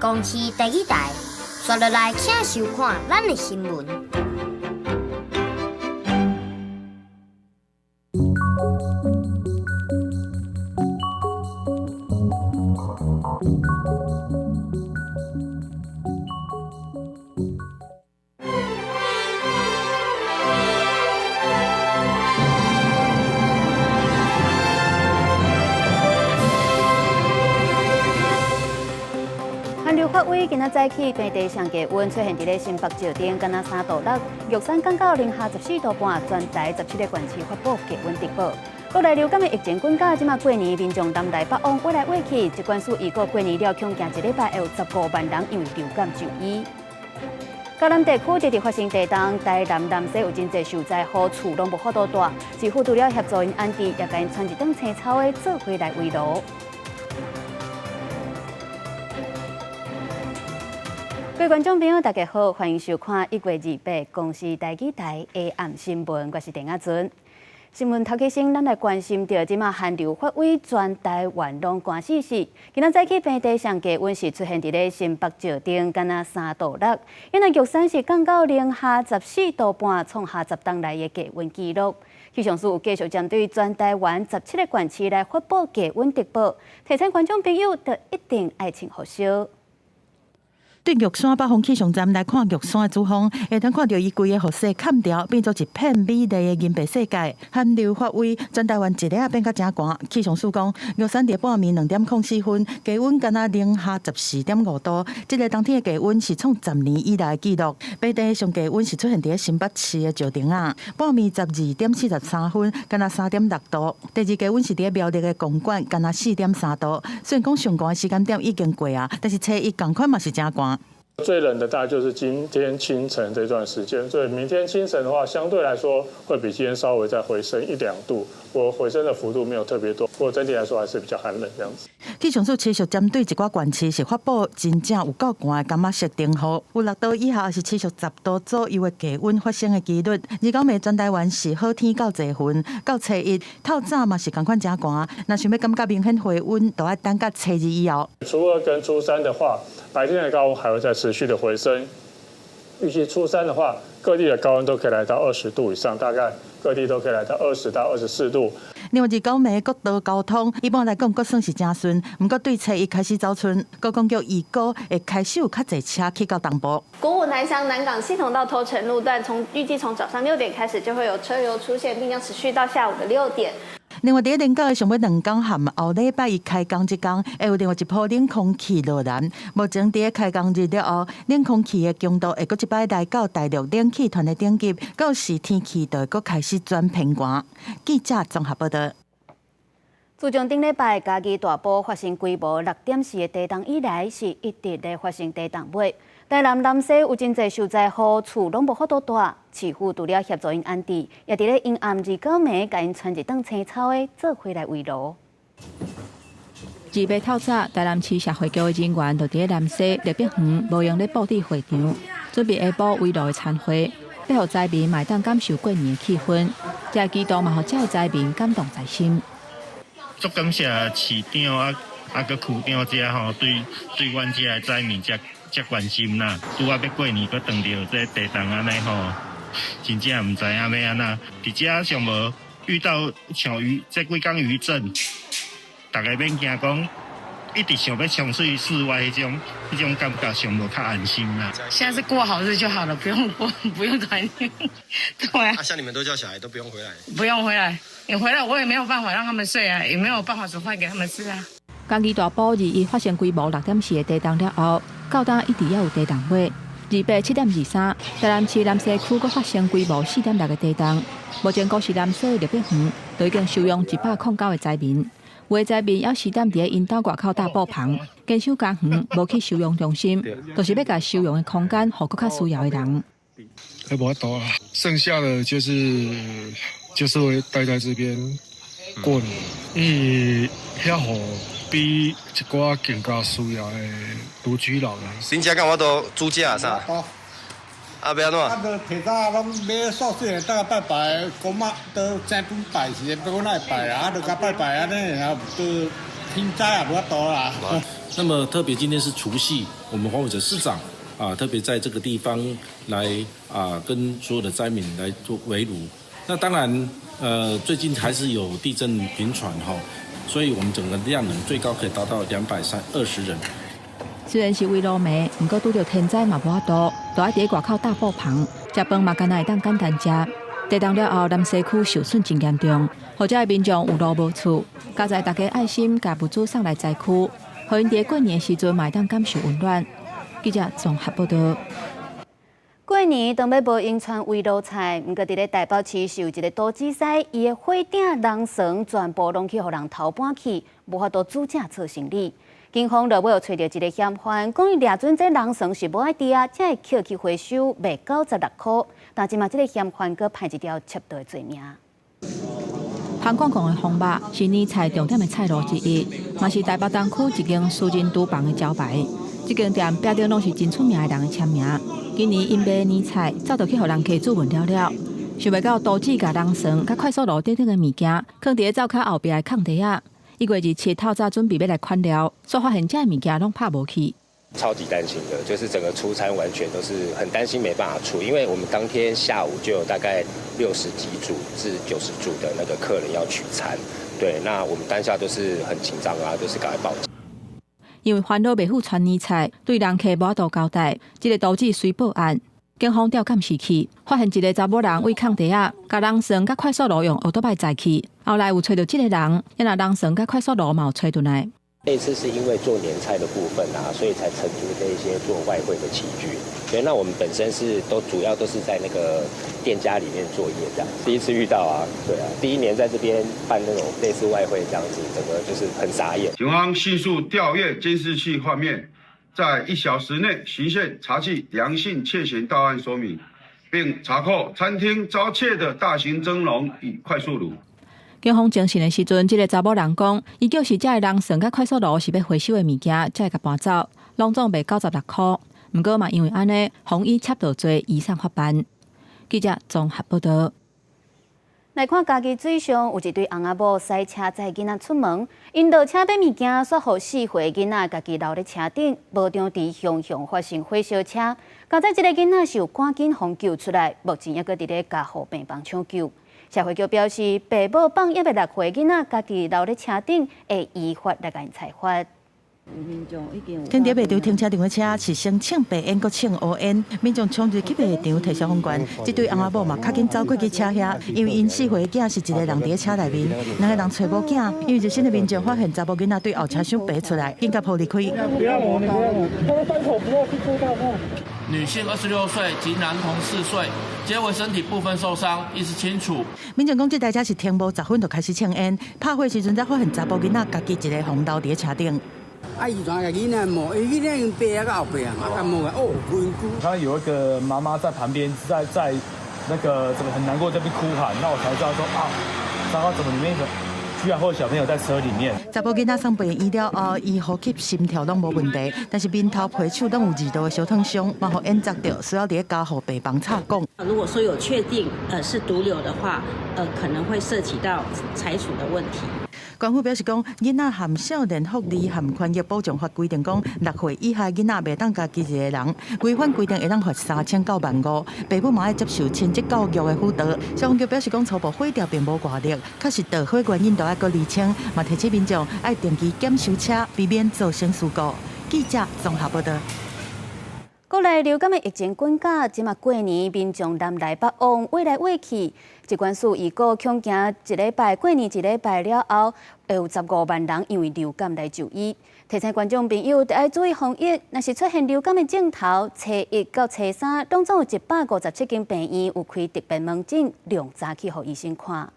公視台語台，紲落來請收看咱的新聞。寒流發威，今仔早起平地上低溫出現佇咧新北石碇，敢若3度6，玉山降到零下14度半，全台17個縣市發布低溫特報。國內流感的疫情滾到這馬過年，民眾南來北往，挖來挖去，疾管署預估過年了，恐驚一禮拜會有15萬人因為流感就醫。嘉南地區直直發生地動，台南南勢有真濟受災戶，厝攏無法度蹛，市府除了協助𪜶安置，也共𪜶傳一頓青草的做伙來圍爐。各位觀眾朋友，大家好，歡迎收看1月28公視台語台下暗新聞，我是鄭亞尊。新聞頭起先，咱來關心著這馬寒流發威，全台灣攏寒死死。今仔早起平地上低溫是出現佇咧新北石碇，敢若3度6，因為玉山是降到零下14度半，創下10冬來的低溫紀錄。氣象署有繼續針對全台灣17個縣市來發布低溫特報，提醒觀眾朋友，著一定愛穿厚衫。對玉山北峰氣象站來看玉山的主峰，會當看著伊規个雨雪砍掉，變做一片美麗的銀白世界。寒流發威，全台灣一下仔變甲誠寒。氣象署講，玉山佇半暝2點04分，低溫敢若零下14.5度，這个冬天的低溫是創10年以來的紀錄。平地上低溫是出現佇新北市的石碇仔，半暝12點43分，敢若3.6度。第二低溫是佇苗栗的公館，敢若4.3度。雖然講上寒的時間點已經過啊，但是初一仝款嘛是誠寒。最冷的大概就是今天清晨這段時間，所以明天清晨的話，相對來說會比今天稍微再回升一兩度，我回升的幅度沒有特別多，不過整體來說還是比較寒冷這樣子。氣象署持續針對一寡縣市是發布真正有夠寒的柑仔色燈號，有6度以下，是持續10度左右的低溫發生的幾率。29暝全台灣是好天到濟雲，到初一透早嘛是仝款誠寒，若想欲感覺明顯回溫，就愛等到初二以後。初二跟初三的話，白天的高溫還會再持續的回升，預計初三的話，各地的高溫都可以來到20度以上，大概各地都可以來到20到24度。另外，29暝國道交通一般來講，閣算是誠順，毋過對初一開始走春，觀光局預估會開始有較濟車去到東部。鼓舞南鄉南港系統到頭城路段，從預計從早上6點開始就會有車流出現，並將持續到下午的6點。另外，佇咧連假的上尾兩工含後禮拜一開工這工，會有另外一波冷空氣落來。目前佇咧開工日了後，冷空氣的強度會閣一擺來到大陸冷氣團的頂級，到時天氣就會閣開始轉偏寒。記者綜合報道。自從頂禮拜嘉義大埔發生規模6.4的地動以來，是一直咧發生地動尾。台南南勢有真濟受災戶，厝攏無法度蹛，市府除了協助𪜶安置，也佇咧陰暗29暝，共𪜶傳一頓青草的做伙來圍爐。28透早，台南市社會局的人員就佇咧南勢綠碧園無閒咧布置會場，準備下晡圍爐的餐會，欲予災民嘛會當感受過年的氣氛。這个舉動嘛，予遮的災民感動在心。足感謝市長啊啊，閣區長遮吼，對對阮遮的災民遮遮關心啦。拄仔欲過年，閣撞著這地動按呢吼，真正毋知影欲按怎。佇遮上無遇到像餘這幾工餘震，逐家免驚講，一直想欲衝出去室外彼種彼種感覺，上無較安心啦。現在是過好日就好了，不用過，不用團年。對啊。啊，像你們都叫小孩都不用回來。不用回來，你回來我也沒有辦法讓他們睡啊，也沒有辦法煮飯給他們吃啊。嘉義大埔21發生規模6.4的地動了後，到今一直猶有地動尾。28 7點23，台南市南勢區閣發生規模4.6的地動，目前估是南勢綠碧園都已經收容109個災民，有的災民猶時踮佇咧𪜶兜外口搭布棚，堅守家園，無去收容中心，就是欲共收容的空間，予閣較需要的人。還無法度啊，剩下的就是會待在這邊過年，因為遐予比一寡更加需要的獨居老人。恁遮敢有法度煮食啊啥？啊，欲按怎？啊，就提早攏買素食，當拜拜，公媽都請本拜時，欲阮愛拜啊，啊，就共拜拜按呢，然後都天災也無法度啦。那麼特別今天是除夕，我們黃偉哲市長啊，特別在這個地方來啊，跟所有的災民來做圍爐。那當然，最近還是有地震頻傳哈，所以我們整個量能最高可以達到220人。雖然是圍爐糜，毋過拄著天災嘛無法度，都愛佇外口搭布棚，食飯嘛干焦會當簡單食。地動了後，南勢區受損真嚴重，予遮的民眾有路無厝，佳哉大家愛心共物資送來災區，予𪜶佇過年的時陣嘛會當感受溫暖。記者綜合報道。過年當欲無閒傳圍爐菜，毋過佇咧台北市是有一個刀子師，伊的火鼎籠床全部攏去予人偷搬去，無法度煮食做生理。警方落尾有揣著一个嫌犯，講伊掠準這籠床是無愛佇啊，才會抾去回收賣96箍。但這馬這个嫌犯閣判一條竊盜的罪名。潘廣共的風肉是年菜重點的菜路之一，嘛是台北東區一間私人廚房的招牌。這間店壁頂攏是真出名的人的簽名。今年𪜶賣年菜，早就去予人客主問了了，想袂到刀子共籠床、佮快速爐等等的物件，囥佇咧灶跤後壁的空地仔。1月27透早準備欲來款了，煞發現這物件攏拍無去。超級擔心的，就是整個出餐完全都是很擔心沒辦法出，因為我們當天下午就有大概60幾組至90組的那個客人要取餐，對，那我們當下都是很緊張啊，就是趕快報警。因為煩惱袂赴傳年菜，對人客無法度交代，這个刀子隨報案，警方調監視器，發現一个查某人對空地仔，共籠床佮快速爐用歐多擺載去，後來有揣著這个人，也若籠床佮快速爐嘛有揣轉來。那次是因為做年菜的部分啊，所以才承租這一些做外燴的器具。對，那我們本身是都主要都是在那個店家裡面作業，這樣。第一次遇到啊，對啊，第一年在這邊辦那種類似外燴這樣子，整個就是很傻眼。警方迅速調閱監視器畫面，在1小時內循線查緝梁姓竊嫌到案說明，並查扣餐廳遭竊的大型蒸籠與快速爐。警方偵訊的時陣，這个查某人講，伊就是這个籠床佮快速爐是欲回收的物件，才會共搬走，攏總賣96箍。毋過嘛，因為按呢，予以竊盜罪移送法辦。記者綜合報道。來看嘉義水上有一對翁仔某駛車載囡仔出門，𪜶落車買物件，煞予4歲囡仔家己留佇車頂，無場佇雄雄發生火燒車。佳哉這个囡仔是有趕緊予救出來，目前猶閣佇咧加護病房搶救。社會局表示，爸母放猶未6歲囡仔家己留佇車頂，會依法來共𪜶裁罰。停佇賣場停車場的車是先衝白煙，閣衝烏煙，民眾衝入去賣場提消防員。這對翁仔某嘛較緊走過去車遐，因為𪜶4歲囝是一个人佇咧車內面，兩個人揣無囝，因為熱心的民眾發現查某囡仔對後車廂爬出來，緊共抱離開。不要我，你不要我，他的傷口不要去觸到他。女性26歲及男童4歲，皆為身體部分受傷，意識清楚。民眾講，這台車是停無10分就開始衝煙，拍火時陣才發現查埔囡仔家己一个予留佇咧車頂。啊！伊就共囡仔摸，伊囡仔用爬啊到後壁啊，啊摸哦，身軀。他有一個媽媽在旁邊，在那個怎麼很難過，在那邊哭喊，那我才知道說啊，糟糕，怎麼裡面居然會有小朋友在車裡面？查埔囡仔送病院了後，伊呼吸、心跳攏無問題，但是面頭皮手攏有2度的燒燙傷，嘛予煙灼著，需要佇咧加護病房插管。如果說有確定是毒瘤的話，可能會涉及到裁處的問題。官府表示講，囡仔含少年福利含權益保障法規定講，6歲以下囡仔袂當家己一个人，違反規定會當罰3000到15,000。爸母嘛愛接受親職教育的輔導。消防局表示講，初步火調並無外力，確實著火原因都愛閣釐清，嘛提醒民眾愛定期檢修車，避免造成事故。記者綜合報道。國內流感的疫情滾價，這馬過年民眾南來北往，圍來圍去。疾管署預估，恐驚一禮拜過年一禮拜了後，會有15萬人因為流感來就醫。提醒觀眾朋友，著愛注意防疫。若是出現流感的症頭，初一到初三，攏總有157間病院有開特別門診，量早去予醫生看。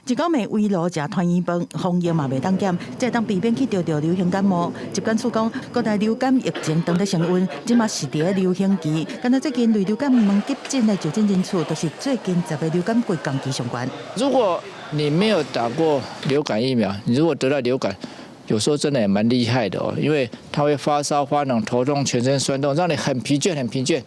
一口暝圍爐食團圓飯，防疫嘛袂當減，才會當避免去著著流行感冒。疾管署講，國內流感疫情當咧升溫，這馬是佇咧流行期。敢若最近類流感門急診的就診人數，都是最近10个流感季同期上懸。如果你沒有打過流感疫苗，你如果得到流感，有時候真的也蠻厲害的哦，因為它會發燒、發冷、頭痛、全身痠痛，讓你很疲倦、很疲倦。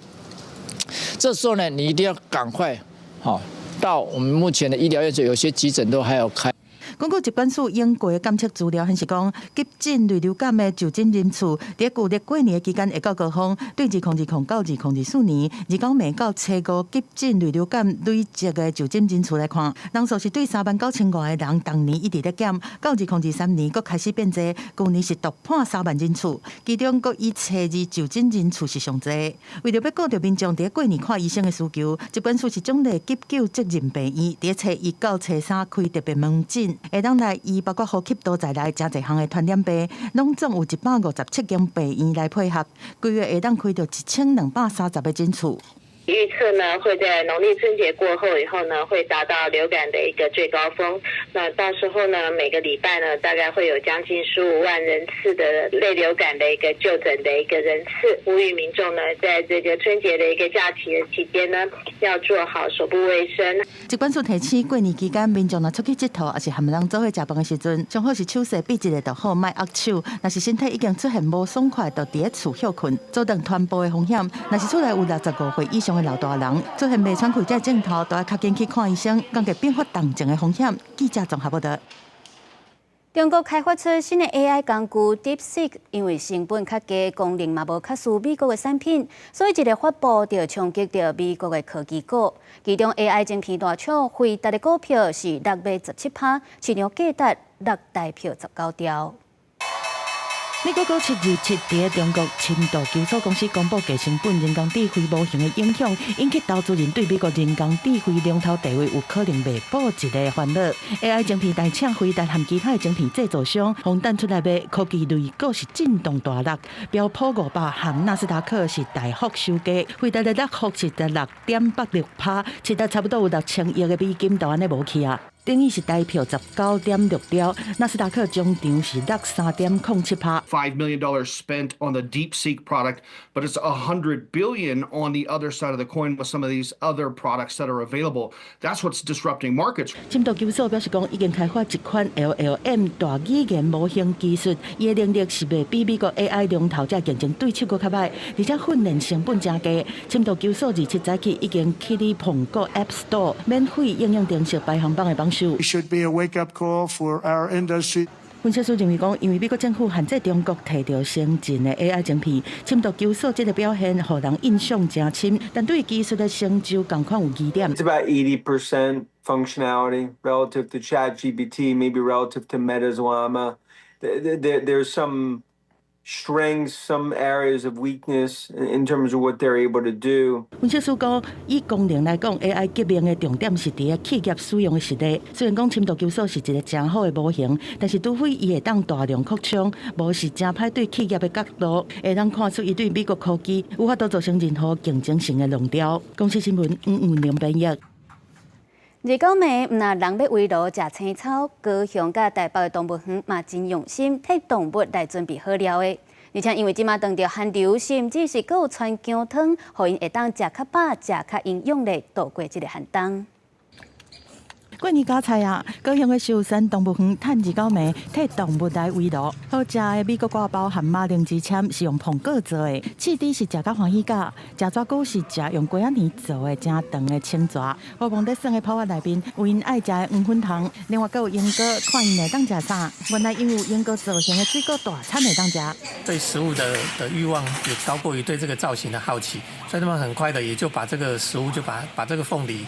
這時候呢，你一定要趕快，好。到我們目前的醫療院所，有些急診都還有開。根據疾管署永過監測資料顯示講，急診類流感的就診人次，佇舊曆過年期間會到高峰，對2020到2024年，29暝到初五急診類流感累積的就診人次來看，人數是對3萬9千外个人，逐年一直咧減，到2023年閣開始變濟，舊年是突破3萬人次，其中閣以初二就診人次是上濟。為著欲顧著民眾佇過年看醫生的需求，疾管署是獎勵急救責任病院，佇初一到初三開特別門診，會當來醫包括呼吸道在內誠濟項的傳染病，攏總有157間病院來配合，規月會當開著1230個診次。預測呢，會在農曆春節過後以後呢，會達到流感的一個最高峰。那到時候呢，每個禮拜呢，大概會有將近15萬人次的類流感的一個就診的一個人次。呼籲民眾呢，在這個春節的一個假期的期間呢，要做好手部衛生。疾管署提醒，過年期間民眾若出去𨑨迌，抑是和人做伙食飯的時陣，上好是手洗比一下就好，莫握手。若是身體已經出現無爽快，就佇咧厝歇睏，阻斷傳播的風險。若是厝內有65歲以上的老大人，出現袂喘氣這症頭，都愛較緊去看醫生，降低變發重症的風險。記者綜合報道。中國開發出新的 AI 工具 DeepSeek，因為成本較低，功能嘛無較輸美國的產品，所以一个發布就衝擊著美國的科技股。其中 AI 晶片大廠輝達的股票是落馬17趴，市場價值6台票19兆。美國股7月27佇中國深度求索公司公布低成本人工智慧模型的影響，引起投資人對美國人工智慧龍頭地位有可能袂保一个煩惱。AI 晶片大廠輝達和其他的晶片製造商，予彈出來賣科技類股是震動大落，標普500和納斯達克是大幅收低，輝達的落幅是達6.86趴，市值差不多有6000億的美金就按呢無去啊。等於是台票19.6兆，納斯達克終場是落3.07趴。 $5 million spent on the DeepSeek product, but it's 100 billion on the other side of the coin with some of these other products that are available. That's what's disrupting markets. 深度求索表示講，已經開發一款 LLM 大語言模型技術，伊的能力是袂比美國 AI 龍頭這競爭對手閣較䆀，而且訓練成本誠低。深度求索27早起已經去佇蘋果 App Store 免費應用程式排行榜的榜首。 It should be a wake-up call for our industry. 分析師認為講，因為美國政府限制中國提著先進的 AI 晶片，深度求索這个表現，予人印象誠深，但對技術的成就仝款有疑點。 It's about 80% functionality relative to ChatGPT, maybe relative to Meta's Llama. There's some strengths, some areas of weakness in terms of what they're able to do. 分析師講，以功能來講，AI 革命的重點是佇咧企業使用的實例。雖然講深度求索是一個誠好的模型，但是除非伊會當大量擴充，無是誠歹對企業的角度，會當看出伊對美國科技有法度造成任何競爭性的論調。公視新聞吳吳良編譯。29暝，毋但人欲圍爐食青草，高雄佮台北的動物園嘛真用心，替動物來準備好料的。而且因為這馬當著寒流，甚至是閣有汆薑湯，予𪜶會當食較飽、食較營養的度過這个寒冬。過年加菜啊！高雄的壽山動物園趁29暝替動物來圍爐。好食的美國割包和馬鈴薯籤是用蘋果做的，刺豬是食甲歡喜甲，食蛇菇是食用瓜仔泥做的誠長的青蛇。烏篷咧耍的泡仔內面有𪜶愛食的黃粉蟲，另外閣有鸚哥，看𪜶會當食啥？原來𪜶有鸚哥造型的水果大餐會當食。對食物的慾望也高過於對這個造型的好奇，所以他們很快的也就把這個食物就把這個鳳梨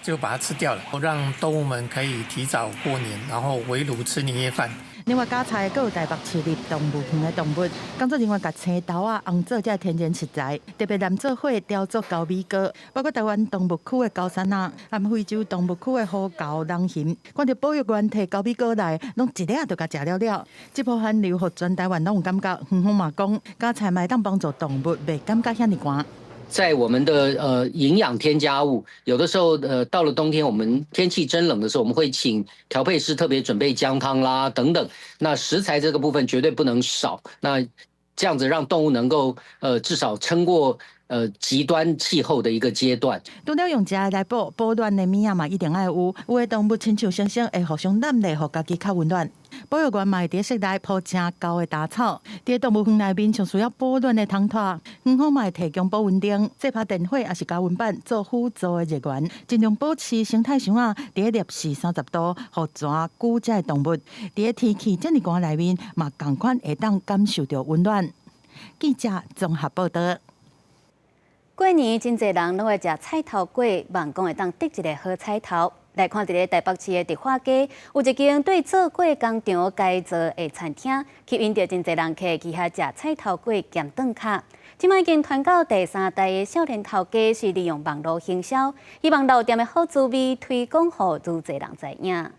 就把它吃掉了，讓動物們可以提早過年，然後圍爐吃年夜飯。另外加菜，閣有台北市立動物園的動物，工作人員共青豆仔紅做這天然食材，特別藍做伙雕琢高米糕，包括台灣動物區的高山仔，和非洲動物區的虎猴、人熊，看著保育員提高米糕來，攏一掠就共食了了。這波寒流予全台灣攏有感覺，園方嘛講，加菜嘛會當幫助動物袂感覺遐爾寒。在我們的營養添加物，有的時候到了冬天，我們天氣真冷的時候，我們會請調配師特別準備薑湯啦等等。那食材這個部分絕對不能少。那這樣子讓動物能夠至少撐過極端氣候的一個階段。除了用食的來補，保暖的物仔嘛一定愛有。有的動物親像猩猩會互相攬咧，予家己較溫暖。保育員嘛會佇室內鋪誠厚的稻草。佇動物園內面上需要保暖的窗拖，園方嘛會提供保溫燈、這拍電火抑是加溫板做輔助的熱源，盡量保持生態箱仔佇攝氏30度，予全久這的動物佇天氣遮爾寒內面嘛仝款會當感受著溫暖。記者綜合報道。過年真濟人攏愛食菜頭粿，望講會當得一个好彩頭。來看佇咧台北市的迪化街，有一間對做粿工廠改造的餐廳，吸引著真濟人客去遐食菜頭粿兼頓卡。這擺已經傳到第三代的少年頭家，是利用網路行銷，希望老店的好滋味推廣予愈濟人知影。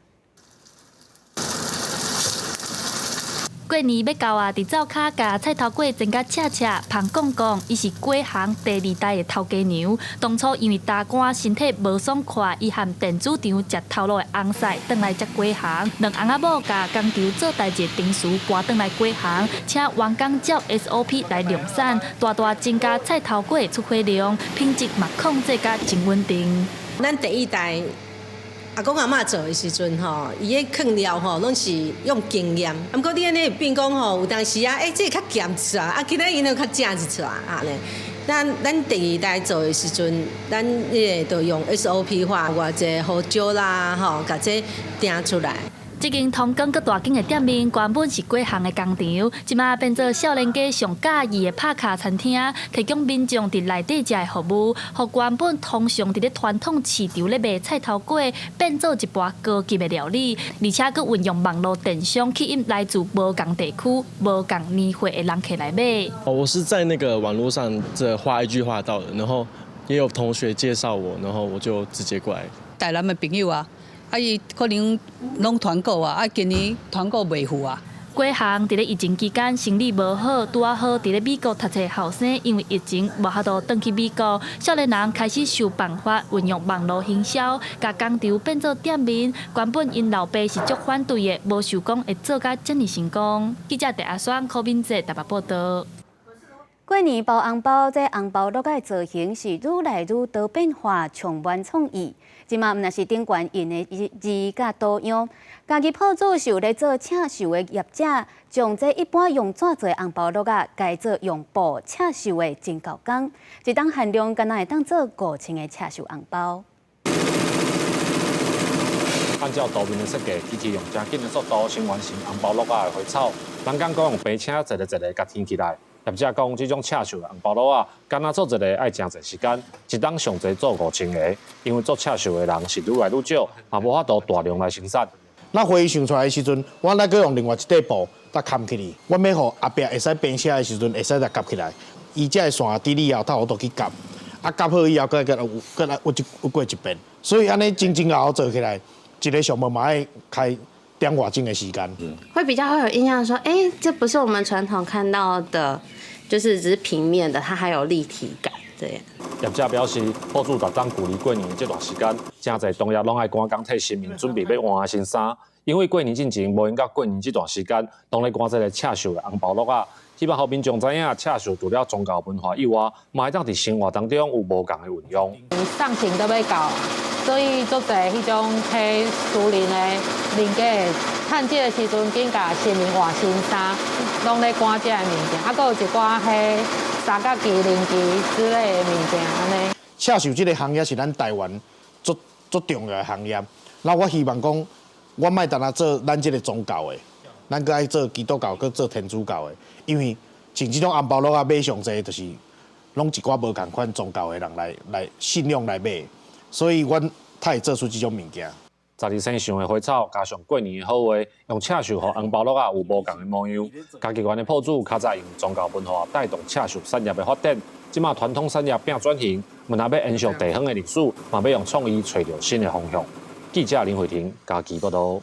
過年欲到啊！佇灶跤共菜頭粿煎甲赤赤、芳摃摃，伊是粿行第二代的頭家娘。當初因為大寒身體無爽快，伊和電子廠食頭路的翁婿轉來接粿行。兩翁仔某共工廠做代誌的廚師搬轉來粿行，請員工照 SOP 來量產，大大增加菜頭粿的出貨量，品質嘛控制甲真穩定。咱第一代阿公阿嬤做的時陣吼，伊彼囥料吼攏是用經驗。毋過你按呢變講吼，有當時啊，欸，這個較鹹一撮，啊，今仔𪜶較正一撮按呢。咱第二代做的時陣，咱彼个就用 SOP 化，偌濟胡椒啦吼，共這定出來。這間通光閣大間的店面，原本是粿行的工廠，這擺變做少年家上佮意的拍卡餐廳，提供民眾佇內底食的服務，予原本通常佇咧傳統市場咧賣菜頭粿，變做一盤高級的料理，而且閣運用網路電商吸引來自無仝地區、無仝年歲的人客來買。我是在那個網路上這畫一句話到的，然後也有同學介紹我，然後我就直接過來。台南的朋友啊。啊！伊可能攏團購啊，啊，今年團購袂赴啊。粿行佇咧疫情期間生意無好，拄仔好佇咧美國讀冊後生，因為疫情無法度轉去美國，少年人開始想辦法運用網路行銷，共工廠變做店面。原本𪜶老爸是足反對的，無想講會做甲遮爾成功。記者鄭阿雙、柯敏哲台北報導。過年包紅包，這紅包橐仔的造型是愈來愈多變化，充滿創意。這馬毋但是頂懸印的字佮圖樣，家己鋪主是有咧做刺繡的業者，將這一般用紙做的紅包橐仔，改做用布刺繡的真夠工。一冬限量，敢若會當做5000个刺繡紅包。按照圖面的設計，機器用誠緊的速度先完成紅包橐仔的花草，人工閣用白車一个一个共添起來。業者講，這種刺繡的紅包橐仔，敢若做一个愛誠濟時間，一冬上濟做5000个，因為做刺繡的人是愈來愈少，嘛無法度大量來生產。那花想出來的時陣，我來閣用另外一塊布來冚起來，我欲予後壁會使編寫的時陣會使來夾起來，伊才會線佇以後，才有法度去夾。啊，夾好以後，閣閣來閣來屈一屈過一遍，所以按呢前前後後做起來，一个項目嘛愛開點外鐘的時間。會比較會有印象，說，欸，這不是我們傳統看到的，就是只是平面的，它還有立體感。對。業者表示，鋪主逐冬舊年過年這段時間，誠濟同業攏愛趕工替新民準備欲換新衫，因為過年進前無閒到過年這段時間，攏咧趕這个刺繡的紅包橐仔，希望予民眾知影，刺繡除了宗教文化以外，嘛會當佇生活當中有無仝的運用。送情都欲到，所以足濟彼種彼私人的人家趁這个時陣緊共新民換新衫，攏咧趕這个物件，啊，閣有一寡彼三角旗、零旗之類的物件按呢。刺繡這个行業是咱台灣足足重要的行業，那我希望講，我莫單單做咱這个宗教的，咱閣愛做基督教，閣做天主教的，因為像這種紅包橐仔買上濟，就是攏一寡無仝款宗教的人來信仰來買，所以阮才會做出這種物件。十二生肖的花草，加上過年的好話，用刺繡予紅包橐仔有無仝的模樣。家己園的鋪主較早用宗教文化帶動刺繡產業的發展，這馬傳統產業變轉型，毋但欲延續地方的歷史，嘛欲用創意揣著新的方向。記者林慧婷嘉義報導。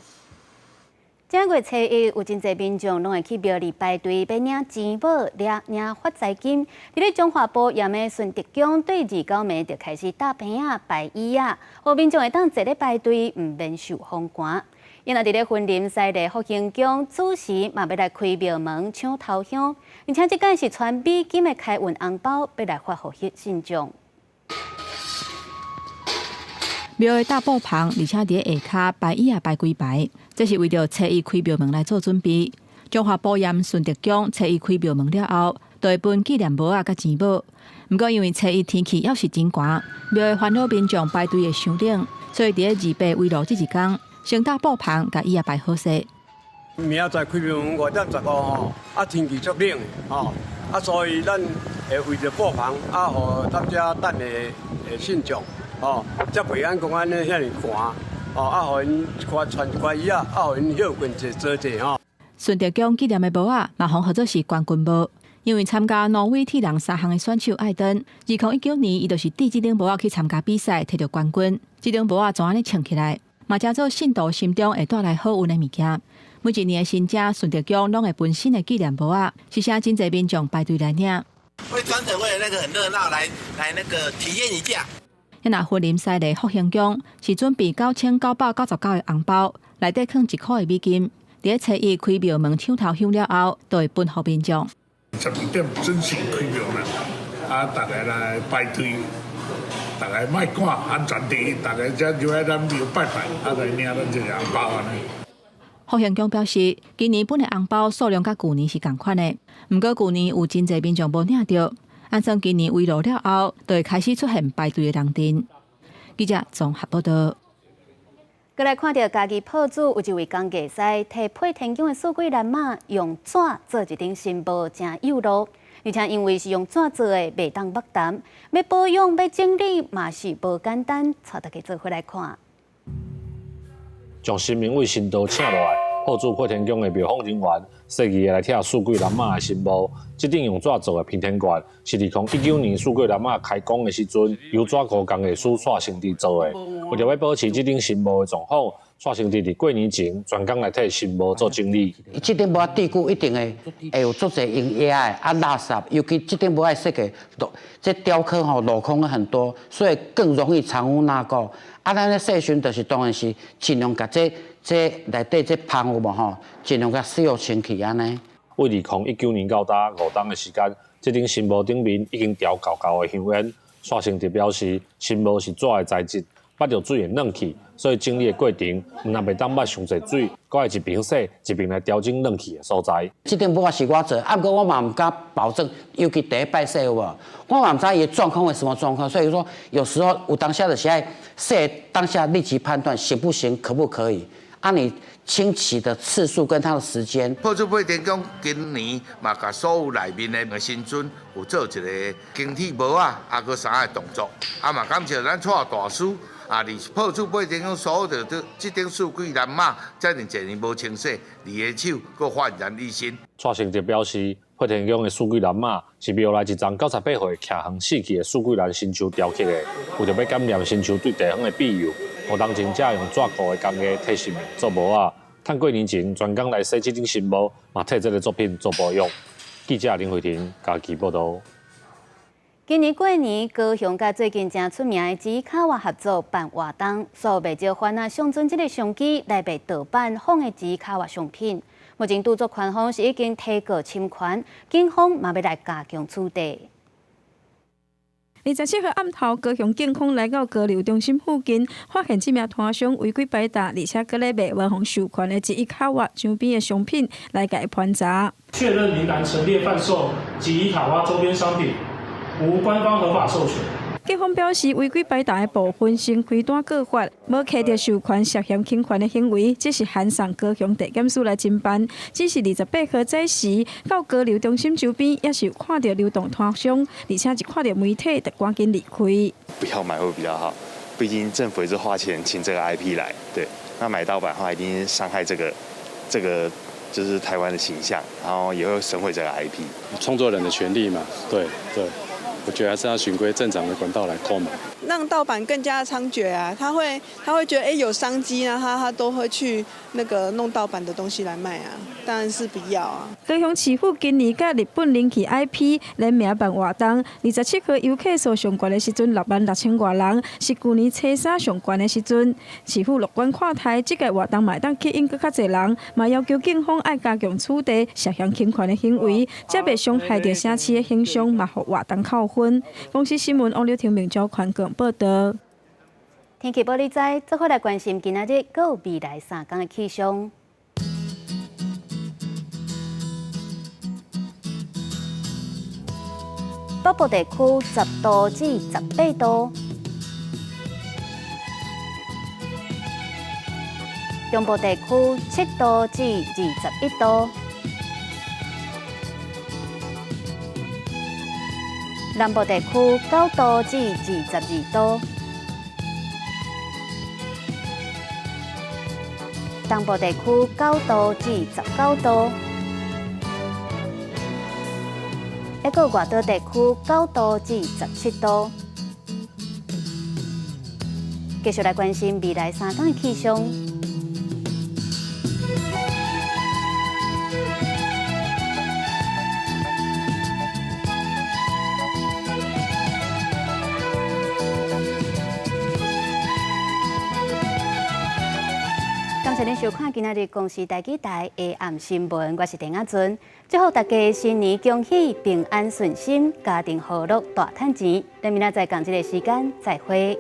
這月初一，有真濟民眾攏會去廟裡排隊，欲領錢寶、領發財金。佇咧中華埔鹽的順德宮，對29暝就開始搭棚仔、擺椅仔，予民眾會當坐咧排隊，毋免受風寒。𪜶若佇咧雲林西麗福興宮，子時嘛欲來開廟門搶頭香，而且這擺是穿美金的開運紅包，欲來發予信眾。廟的大布棚，而且佇下跤排椅仔排幾排，這是為著初一開廟門來做準備。彰化寶岩順德宮初一開廟門了後，就會分紀念帽仔佮錢母。毋過因為初一天氣猶是真寒，廟會煩惱民眾排隊會傷冷，所以佇咧二八圍爐這一工，先搭布棚，共椅仔排好勢。明仔載開廟門5點15吼，啊天氣足冷吼，啊所以咱會為著布棚，啊予咱遮等的信眾，吼，才袂按講按呢遐爾寒，吼，啊予𪜶一寡穿一寡衣仔，啊予𪜶歇睏者坐者吼。順德宮紀念的帽仔嘛，予號做是冠軍帽，因為參加挪威鐵人三項的選手艾登，2019年伊就是戴這頂帽仔去參加比賽，摕著冠軍。這頂帽仔就按呢穿起來，嘛成做信徒心中會帶來好運的物件。每一年的新正順德宮攏會分新的紀念帽仔，是啥真濟民眾排隊來領。會專程為了那個很熱鬧來來那個體驗一下。遐若雲林西麗福興宮是準備9999個紅包，內底囥一箍的美金。佇咧初一開廟門搶頭香了後，就會分予民眾。 12點準時開廟門，啊，逐家來排隊，逐家莫趕，安全第一，逐家才入來咱廟拜拜，啊，來領咱這個紅包按呢。福興宮表示，今年分的紅包數量佮舊年是仝款的，毋過舊年有真濟民眾無領著，按算今年圍爐了後，就會開始出現排隊的人陣。記者綜合報導。閣來看著嘉義朴子有一位工藝師，提配天宮的四季蘭仔，用紙做一頂新帽，誠幼路。而且因為是用紙做的，袂當抹澹，欲保養、欲整理嘛是無簡單。帶大家做伙來看。將神明為神道請落來，朴子配天宮的廟方人員設計來拆四季蘭仔的神帽。這頂用紙做的平天冠，是2019年四季蘭仔開工的時陣，由紙糊工藝師蔡成志做的。為著欲保持這頂神帽的狀況，蔡成志佇過年前專工來替神帽做整理。這頂帽仔蒂久一定會會有足濟用壓的啊垃圾，尤其這頂帽仔設計，這雕刻吼鏤空很多，所以更容易藏污納垢。啊，咱咧洗時就是當然是盡量共這這內底這芳有無吼，盡量共掃清氣按呢。為2019年到今5冬的時間，這頂神帽頂面已經著厚厚的香煙。蔡成志表示，神帽是紙的材質，抹著水會軟去，所以整理的過程毋但袂當抹傷濟水，閣愛一邊洗一邊來調整軟去的所在。這頂帽仔是我做，啊，毋過我嘛毋敢保證，尤其第一擺洗有無？我嘛毋知伊的狀況會什麼狀況，所以說有時候有當下就是愛洗當下立即判斷行不行，可不可以？啊，你清洗的次數跟它的時間。朴子配天宮今年嘛，共所有內面的神尊有做一個更替帽仔，啊，閣衫的動作，啊嘛感謝咱蔡大師啊，佇朴子配天宮所有的這這頂四季蘭仔，遮爾濟年無清洗，離個手閣煥然一新。蔡成哲表示，配天宮的四季蘭仔是廟內一叢98歲徛橫死去的四季蘭神樹雕刻的，為著欲感念神樹對地方的庇佑。5冬前才用紙糊的工藝替神明做帽仔，趁過年前專工來洗這頂神帽，嘛替這个作品做保養。記者林慧婷嘉義報導。今年過年，高雄佮最近誠出名的吉卡瓦合作辦活動，所有袂少番仔上準這个商機來賣盜版仿的吉卡瓦商品。目前著作權方是已經提告侵權，警方嘛欲來加強取締。 27號暗頭，高雄警方來到高流中心附近，發現這名攤商違規擺檔，而且閣咧賣無予授權的吉伊卡瓦周邊的商品，來共伊盤查。確認林男陳列販售吉伊卡瓦周邊商品，無官方合法授權。警方表示，違規擺檔的部分先開單告發，無取得授權涉嫌侵權的行為，這是函送高雄地檢署來偵辦。只是28號早時到高流中心周邊，也是有看著流動攤商，而且一看著媒體就趕緊離開。不要買會比較好，畢竟政府也是花錢請這個 IP 來，對，那買盜版的話，一定傷害這個就是台灣的形象，然後也會損毀這個 IP。創作人的權利嘛，對對。我覺得還是要循規正常的管道來購買。讓盜版更加猖獗啊！他會覺得有商機啊，他都會去那個弄盜版的東西來賣啊，當然是不要啊。高雄市府今年佮日本人氣 IP 聯名辦活動，27號遊客數上懸的時陣6萬6千外人，是舊年初三上懸的時陣。市府樂觀看待，這個活動嘛會當吸引閣較濟人，嘛要求警方愛加強處罰涉嫌侵權的行為，才袂傷害著城市的形象，嘛予活動扣分。公視新聞王劉庭明招寬廣報道。天氣報你知，做伙來關心今仔日閣有未來3天的氣象。北部地區10度至18度，中部地區7度至21度，南部地區9度至22度，東部地區9度至19度，一個外島地區9度至17度。繼續來關心未來3天的氣象。感謝您收看今仔日公視台語台下暗新聞，我是鄭亞尊。祝福大家新年恭喜，平安順心，家庭和樂，大趁錢。咱明仔載仝這個時間再會。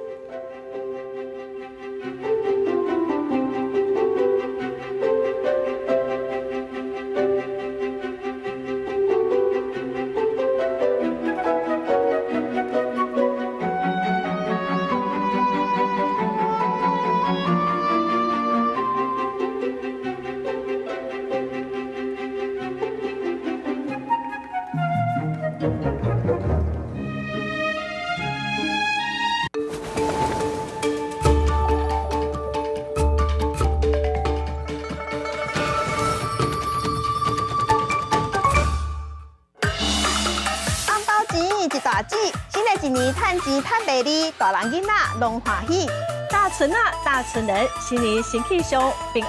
紅包錢一大紙，新的一年趁錢趁袂離，大人囡仔攏歡喜。大孫仔大孫女，新年新氣象，平安。